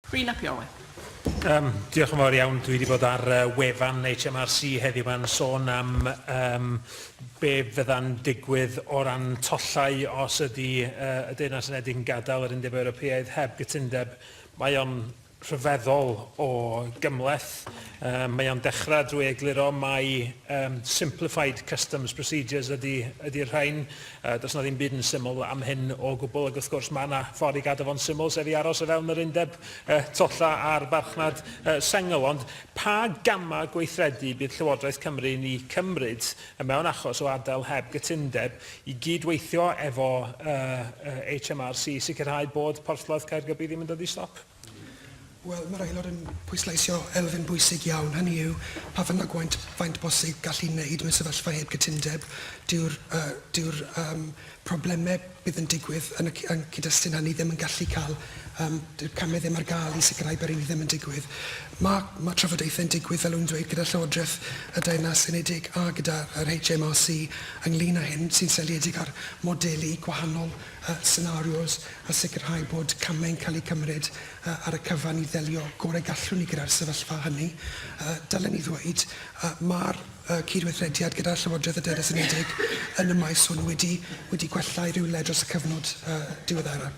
Rhun ap Iorwerth. Um, diolch yn fawr iawn. Dwi wedi bod ar uh, wefan HMRC heddiw ma'n sôn am um, be fydda'n digwydd o ran tollau os ydy uh, y Deyrnas Unedig yn gadael yr Undeb Ewropeaidd heb gytundeb. Mae o'n rhyfeddol o gymhleth. Um, mae o'n dechrau drwy egluro mai um, simplified customs procedures ydy'r ydy rhain. Uh, does na ddim byd yn syml am hyn o gwbl, ac wrth gwrs mae yna ffordd i gadw fo'n syml, sef i aros o fewn yr undeb uh, tolla a'r farchnad uh, sengl. Ond pa gamau gweithredu bydd Llywodraeth Cymru yn ei cymryd mewn achos o adael heb gytundeb i gydweithio efo uh, uh, HMRC i sicrhau bod porthladd Caergybi ddim yn dod i stop? Wel, mae'r Aelod yn pwysleisio elfen bwysig iawn, hynny yw, pa bynnag waint, faint bosib gallu wneud mewn sefyllfa heb gytundeb, dyw'r uh, dyw'r um, problemau bydd yn digwydd yn y yn cyd-destun hynny ddim yn gallu cael, um, dyw'r camau ddim ar gael i sicrhau bod rheiny ddim yn digwydd. Mae, mae trafodaethau'n digwydd, fel o'n dweud, gyda Llywodraeth y Deyrnas Unedig a gyda'r HMRC ynglyn â hyn, sy'n seiliedig ar modelu gwahanol uh, scenarios a sicrhau bod camau'n cael eu cymryd ar y cyfan i ddelio gorau gallwn ni gyda'r sefyllfa hynny. Dylen ni ddweud, mae'r cydweithrediad gyda Llywodraeth y Deyrnas Unedig yn y maes hwn wedi wedi gwella i rywle dros y cyfnod diweddara.